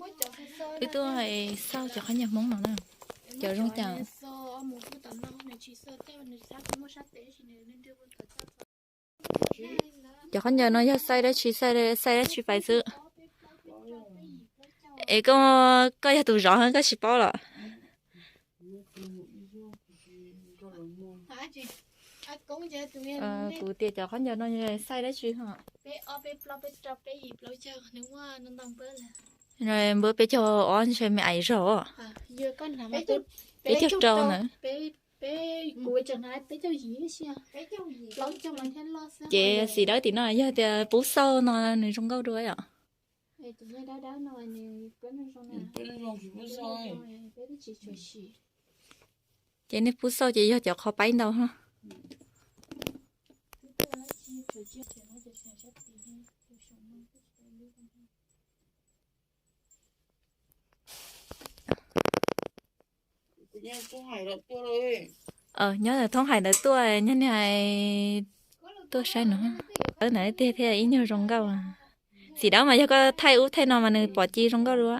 Wb tuaj xauj cov khaub ncaws Hmoob no na, cov zoo cas. Cov khaub ncaws no yog xaij dab tsi, xaij dab tsi fais xwb? Es koj, koj yog tus zov koj tsis paub los? Kuv tias cov khaub ncaws no xaij dab tsi ho? Npawb peb caug ob ntshe me ais zog. Peb caug rau na. Ces xim dawb tim no yog tias pub xauj no nws zoo nkauj dua yom. Ces nej pub xauj ces yog cov qhov paib ntau hlo. Nyob thoob hais ntawd tuaj, nyob nej hais tuaj saib no. Ntawd tiag thiab ib nyuag zoo nkauj. Xim dawb mas yog koj thaij ub thaij no mas nws pom ci zoo nkauj dua.